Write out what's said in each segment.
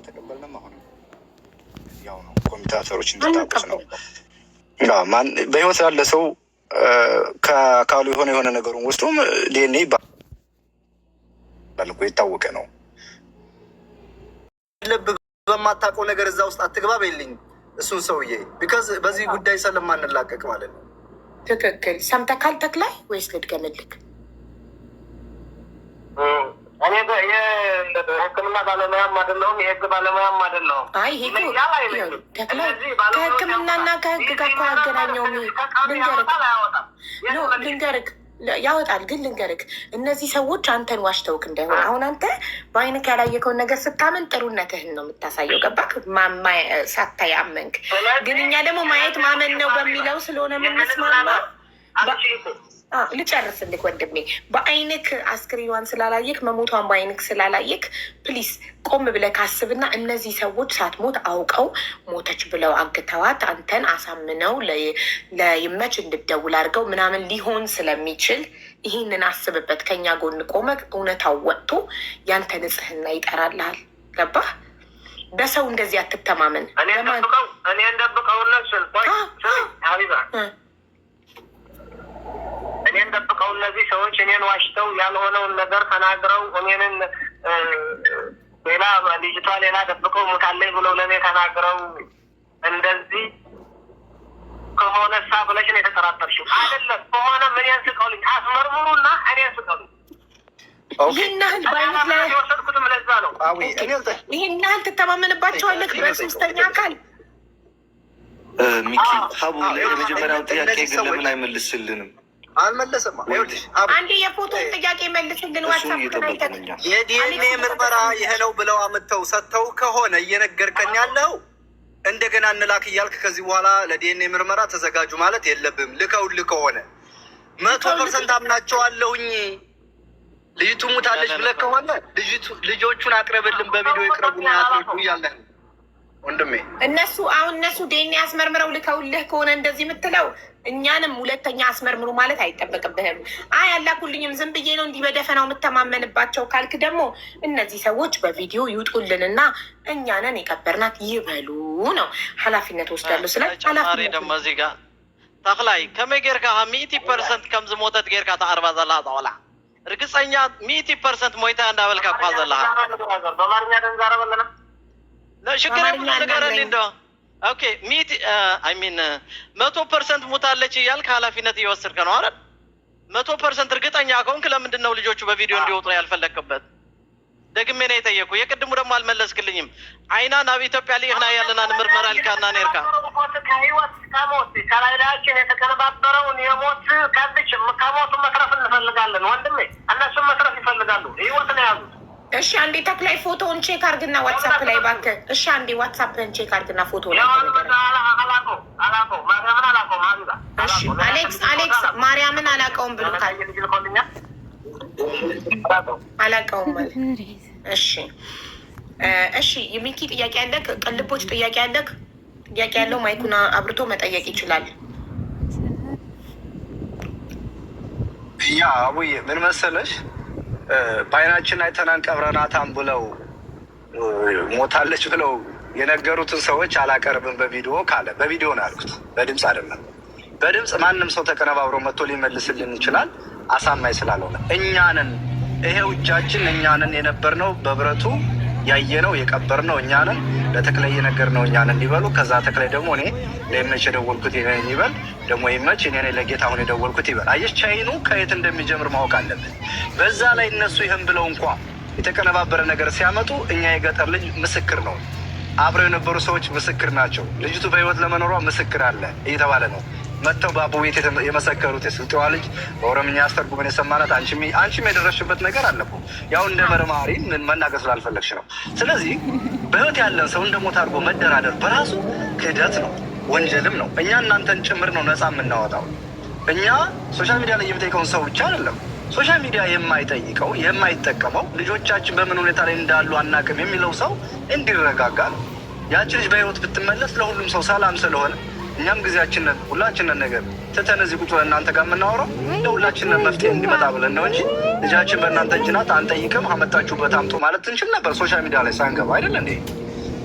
አልተቀበልንም። አሁንም ያው ነው። Commentator ኦች እንድታውቁት ነው። ማን በህይወት ያለ ሰው ከአካሉ የሆነ የሆነ ነገሩን ወስዶም ዲኤንኤ ይባላል እኮ፣ የታወቀ ነው። ልብ በማታውቀው ነገር እዛ ውስጥ አትግባ በይልኝ እሱን ሰውዬ፣ because በዚህ ጉዳይ ስለማንላቀቅ ማለት ነው። ትክክል። ሰምተካል ተክላይ ወይስ ልድገምልክ? እኔ የሕክምና ባለሙያም አይደለሁም፣ የህግ ባለሙያም አይደለሁም። አይ፣ ይሄ እኮ ተክላይ ከሕክምናና ከህግ ጋር እኮ አያገናኘውም። ልንገርክ፣ no፣ ልንገርክ፣ ያወጣል ግን ልንገርክ፣ እነዚህ ሰዎች አንተን ዋሽተውክ እንዳይሆን። አሁን አንተ በአይንክ ያላየከውን ነገር ስታምን ጥሩነትህን ነው የምታሳየው። ገባክ? ሳታይ አመንክ። ግን እኛ ደግሞ ማየት ማመን ነው በሚለው ስለሆነ የምንስማማ፣ ልጨርስልክ ወንድሜ። በአይንክ አስክሬኗን ስላላየክ፣ መሞቷን በአይንክ ስላላየክ፣ please ቆም ብለህ ካስብና እነዚህ ሰዎች ሳትሞት አውቀው ሞተች ብለው አግተዋት አንተን አሳምነው ለይመች እንድደውል አድርገው ምናምን ሊሆን ስለሚችል ይህንን አስብበት። ከኛ ጎን ቆመህ እውነታው ወጥቶ ያንተ ንጽህና ይጠራልሃል። ገባህ? በሰው እንደዚህ አትተማመን። እኔ እንደብቀው እነሱን፣ ሀቢባ፣ እኔን ደብቀው እነዚህ ሰዎች እኔን ዋሽተው ያልሆነውን ነገር ተናግረው እኔንን ሌላ ልጅቷ ሌላ ደብቀው ሙታለች ብለው ለእኔ ተናግረው እንደዚህ ከሆነ ሳ ብለሽ ነው የተጠራጠርሽው። አይደለም ከሆነ እኔን ስቀሉኝ፣ አስመርምሩና እኔን ስቀሉኝ። ይህን ያህል በአይነት ላይ የወሰድኩትም ለዛ ነው። ይህን ያህል ትተማመንባቸዋለህ በሶስተኛ አካል? ሚኪ፣ ሀቡ፣ የመጀመሪያው ጥያቄ ግን ለምን አይመልስልንም? አልመለሰም። አንዴ የፎቶን ጥያቄ መልስልን። እሱን እየጠበቅን እኛ። የዲኤንኤ ምርመራ ይሄ ነው ብለው አምጥተው ሰጥተው ከሆነ እየነገርከን ያለው እንደገና እንላክ እያልክ ከዚህ በኋላ ለዲኤንኤ ምርመራ ተዘጋጁ ማለት የለብም። ልከውልህ ከሆነ 100% አምናቸዋለሁኝ ልጅቱ ሙታለች ብለህ ከሆነ ልጆቹን አቅርብልን፣ በቪዲዮ ይቅረቡና ያስረዱ እያለህ ነው ወንድሜ። እነሱ አሁን እነሱ ዲኤንኤ አስመርምረው ልከውልህ ከሆነ እንደዚህ የምትለው እኛንም ሁለተኛ አስመርምሩ ማለት አይጠበቅብህም። አይ አላኩልኝም፣ ዝም ብዬ ነው እንዲህ በደፈናው የምተማመንባቸው ካልክ ደግሞ እነዚህ ሰዎች በቪዲዮ ይውጡልንና እኛንን የቀበርናት ይበሉ ነው። ኃላፊነት ወስዳለሁ ስለ ተጨማሪ ደግሞ እዚህ ጋር ተክላይ፣ ከመይ ጌርካ 100% ከም ዝሞተት ጌርካ ተቐርባ ዘለካ ቆልዓ ርግፀኛ 100% ሞይታ እንዳበልካ እኳ ዘለካ? በአማርኛ ተንዛረብ ኣለና። ሽግር የብሉ፣ ንገረኒ እንዶ። Okay፣ ሚቲ I mean 100% ሙታለች እያልክ ኃላፊነት እየወሰድከ ነው አይደል? 100% እርግጠኛ ከሆንክ ለምንድን ነው ልጆቹ በቪዲዮ እንዲወጡ ያልፈለግክበት? ደግሜ ነው የጠየኩ። የቅድሙ ደግሞ አልመለስክልኝም። ዓይና ናብ ኢትዮጵያ ልኢኽና ያለና ንምርመራ ኢልካና ነርካ። ከህይወት ከሞት ከላይላችን የተቀነባበረውን የሞት ከብች ከሞቱ መትረፍ እንፈልጋለን ወንድሜ። እነሱም መትረፍ ይፈልጋሉ። ህይወት ነው የያዙት። እሺ አንዴ ተክላይ ፎቶውን check አርግና ዋትሳፕ ላይ እባክህ። እሺ አንዴ ዋትሳፕን check አርግና ፎቶ ላይ። አላውቀውም፣ ማርያምን አላውቀውም። ሀቢባ። እሺ አሌክስ፣ አሌክስ ማርያምን አላውቀውም ብሎካል። አላውቀውም ማለት እሺ፣ እሺ። የሚኪ ጥያቄ ያለክ፣ ቅልቦች ጥያቄ ያለክ፣ ጥያቄ ያለው mic ኡን አብርቶ መጠየቅ ይችላል። Yeah አቡዬ፣ ምን መሰለሽ፣ በአይናችን አይተናን ቀብረናታን ብለው ሞታለች ብለው የነገሩትን ሰዎች አላቀርብም በቪዲዮ ካለ፣ በቪዲዮ ነው ያልኩት፣ በድምፅ አይደለም። በድምፅ ማንም ሰው ተቀነባብሮ መጥቶ ሊመልስልን ይችላል። አሳማኝ ስላልሆነ እኛንን ይሄው እጃችን እኛንን የነበርነው፣ በብረቱ ያየነው፣ የቀበርነው እኛንን፣ ለተክላይ የነገርነው እኛንን እንዲበሉ፣ ከዛ ተክላይ ደግሞ እኔ ለይመች የደወልኩት ይበል፣ ደግሞ ይመች እኔ ለጌታሁን የደወልኩት ይበል። አየሽ፣ chain ኡ ከየት እንደሚጀምር ማወቅ አለብን። በዛ ላይ እነሱ ይህን ብለው እንኳ የተቀነባበረ ነገር ሲያመጡ እኛ የገጠር ልጅ ምስክር ነው፣ አብረው የነበሩ ሰዎች ምስክር ናቸው። ልጅቱ በህይወት ለመኖሯ ምስክር አለ እየተባለ ነው። መጥተው በአቦ ቤት የመሰከሩት የስልጤዋ ልጅ በኦሮምኛ አስተርጉመን የሰማናት፣ አንቺም የደረስሽበት ነገር አለ እኮ። ያው እንደ መርማሪ መናገር ስላልፈለግሽ ነው። ስለዚህ በህይወት ያለን ሰው እንደ ሞት አድርጎ መደራደር በራሱ ክህደት ነው፣ ወንጀልም ነው። እኛ እናንተን ጭምር ነው ነፃ የምናወጣው። እኛ social media ላይ የሚጠይቀውን ሰው ብቻ አይደለም። Social media የማይጠይቀው፣ የማይጠቀመው፣ ልጆቻችን በምን ሁኔታ ላይ እንዳሉ አናውቅም የሚለው ሰው እንዲረጋጋ ነው። ያቺ ልጅ በህይወት ብትመለስ ለሁሉም ሰው ሰላም ስለሆነ እኛም ጊዜያችንን ሁላችንን ነገር ትተን እዚህ ቁጭ ብለን እናንተ ጋር የምናወራው ለሁላችንን መፍትሄ እንዲመጣ ብለን ነው እንጂ ልጃችን በእናንተ እጅ ናት አንጠይቅም፣ አመጣችሁበት አምጡ ማለት እንችል ነበር። Social media ላይ ሳንገባ አይደል እንዴ?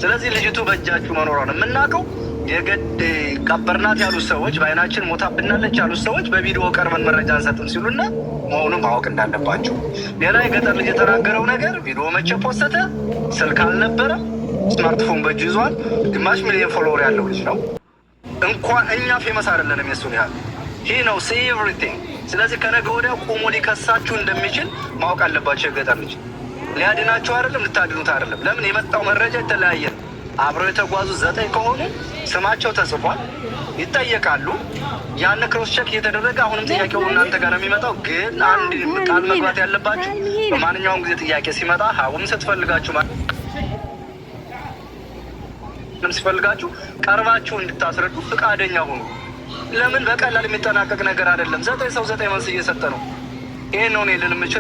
ስለዚህ ልጅቱ በእጃችሁ መኖሯን የምናውቀው የገድ ቀበርናት ያሉት ሰዎች፣ በአይናችን ሞታብናለች ያሉት ሰዎች በቪዲዮ ቀርበን መረጃ አንሰጥም ሲሉና መሆኑን ማወቅ እንዳለባቸው። ሌላ የገጠር ልጅ የተናገረው ነገር ቪዲዮ መቼ ፖሰተ? ስልክ አልነበረም፣ ስማርትፎን በእጁ ይዟል። ግማሽ ሚሊዮን follower ያለው ልጅ ነው። እንኳን እኛ famous አይደለንም የሱን ያህል፣ he knows everything። ስለዚህ ከነገ ወዲያ ቆሞ ሊከሳችሁ እንደሚችል ማወቅ አለባቸው። የገጠር ልጅ ሊያድናችሁ አይደለም፣ ልታድኑት አይደለም። ለምን የመጣው መረጃ የተለያየ ነው። አብረው የተጓዙ ዘጠኝ ከሆኑ ስማቸው ተጽፏል፣ ይጠየቃሉ። ያን cross check እየተደረገ አሁንም ጥያቄው እናንተ ጋር ነው የሚመጣው። ግን አንድ ቃል መግባት ያለባችሁ በማንኛውም ጊዜ ጥያቄ ሲመጣ ሀቡም ስትፈልጋችሁ ማንም ሲፈልጋችሁ ቀርባችሁ እንድታስረዱ ፈቃደኛ ሁኑ። ለምን በቀላል የሚጠናቀቅ ነገር አይደለም። ዘጠኝ ሰው ዘጠኝ መልስ እየሰጠ ነው። ይሄን ነው እኔ ልል የምችለው።